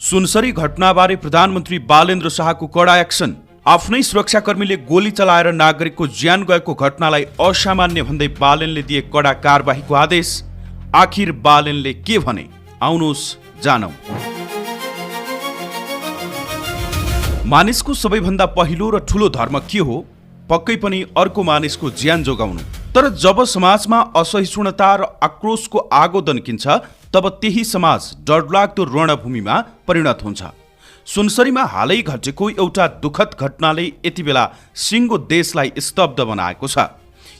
सुनसरी घटनाबारे प्रधानमन्त्री बालेन्द्र शाहको कडा एक्सन। आफ्नै सुरक्षाकर्मीले गोली चलाएर नागरिकको ज्यान गएको घटनालाई असामान्य भन्दै बालेनले दिए कडा कारबाहीको आदेश। आखिर बालेनले के भने, आउनुहोस् जानौं। मानिसको सबैभन्दा पहिलो र ठूलो धर्म के हो? पक्कै पनि अर्को मानिसको ज्यान जोगाउनु। तर जब समाजमा असहिष्णुता र आक्रोशको आगो दन्किन्छ, तब त्यही समाज डरलाग्दो रणभूमिमा परिणत हुन्छ। सुनसरीमा हालै घटेको एउटा दुखद घटनाले यति बेला सिङ्गो देशलाई स्तब्ध बनाएको छ।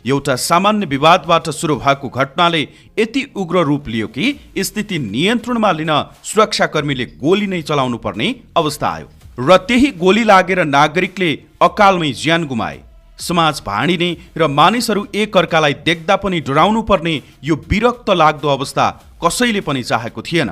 एउटा सामान्य विवादबाट सुरु भएको घटनाले यति उग्र रूप लियो कि स्थिति नियन्त्रणमा लिन सुरक्षाकर्मीले गोली नै चलाउनु पर्ने अवस्था आयो र त्यही गोली लागेर नागरिकले अकालमै ज्यान गुमाए। समाज भाँडिने र मानिसहरू एक अर्कालाई देख्दा पनि डराउनु पर्ने यो विरक्त लाग्दो अवस्था कसैले पनि चाहेको थिएन।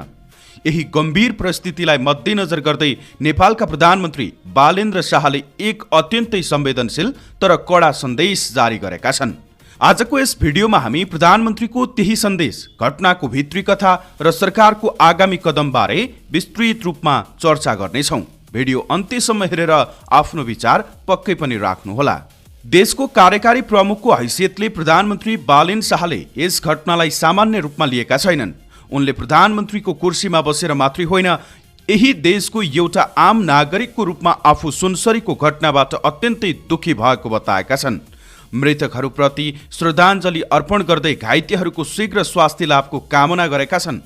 यही गम्भीर परिस्थितिलाई मध्यनजर गर्दै नेपालका प्रधानमन्त्री बालेन्द्र शाहले एक अत्यन्तै संवेदनशील तर कडा सन्देश जारी गरेका छन्। आजको यस भिडियोमा हामी प्रधानमन्त्रीको त्यही सन्देश, घटनाको भित्री कथा र सरकारको आगामी कदमबारे विस्तृत रूपमा चर्चा गर्नेछौँ। भिडियो अन्त्यसम्म हेरेर आफ्नो विचार पक्कै पनि राख्नुहोला। देशको कार्यकारी प्रमुखको हैसियतले प्रधानमन्त्री बालेन शाहले यस घटनालाई सामान्य रूपमा लिएका छैनन्। उनले प्रधानमन्त्रीको कुर्सीमा बसेर मात्रै होइन, यही देशको एउटा आम नागरिकको रूपमा आफू सुनसरीको घटनाबाट अत्यन्तै दुखी भएको बताएका छन्। मृतकहरूप्रति श्रद्धाञ्जली अर्पण गर्दै घाइतेहरूको शीघ्र स्वास्थ्य लाभको कामना गरेका छन्।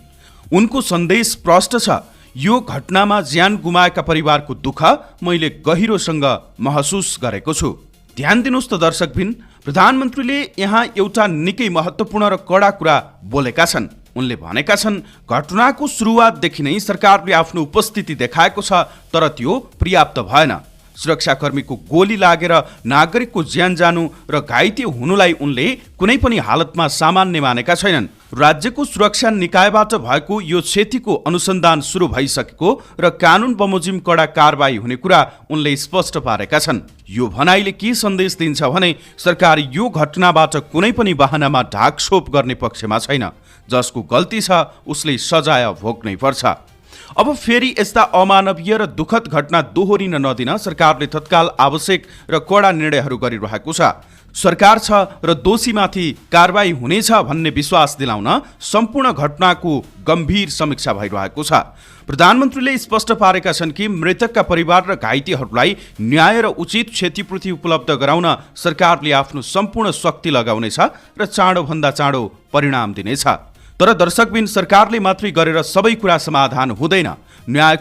उनको सन्देश स्पष्ट छ, यो घटनामा ज्यान गुमाएका परिवारको दुःख मैले गहिरोसँग महसुस गरेको छु। ध्यान दिनुहोस् त दर्शकबिन, प्रधानमन्त्रीले यहाँ एउटा निकै महत्त्वपूर्ण र कडा कुरा बोलेका छन्। उनले भनेका छन्, घटनाको सुरुवातदेखि नै सरकारले आफ्नो उपस्थिति देखाएको छ, तर त्यो पर्याप्त भएन। सुरक्षाकर्मीको गोली लागेर नागरिकको ज्यान जानु र घाइते हुनुलाई उनले कुनै पनि हालतमा सामान्य मानेका छैनन्। राज्यको सुरक्षा निकायबाट भएको यो क्षतिको अनुसन्धान सुरु भइसकेको र कानुन बमोजिम कडा कारबाही हुने कुरा उनले स्पष्ट पारेका छन्। यो भनाइले के सन्देश दिन्छ भने, सरकार यो घटनाबाट कुनै पनि बहानामा ढाकछोप गर्ने पक्षमा छैन। जसको गल्ती छ उसले सजाय भोग्नै पर्छ। अब फेरि यस्ता अमानवीय र दुखद घटना दोहोरिन नदिन सरकारले तत्काल आवश्यक र कडा निर्णयहरू गरिरहेको छ। सरकार छ र दोषीमाथि कारबाही हुनेछ भन्ने विश्वास दिलाउन सम्पूर्ण घटनाको गम्भीर समीक्षा भइरहेको छ। प्रधानमन्त्रीले स्पष्ट पारेका छन् कि मृतकका परिवार र घाइतेहरूलाई न्याय र उचित क्षतिपूर्ति उपलब्ध गराउन सरकारले आफ्नो सम्पूर्ण शक्ति लगाउनेछ र चाँडोभन्दा चाँडो परिणाम दिनेछ। तर दर्शकबिन, सरकारले मात्रै गरेर सबै कुरा समाधान हुँदैन। न्याय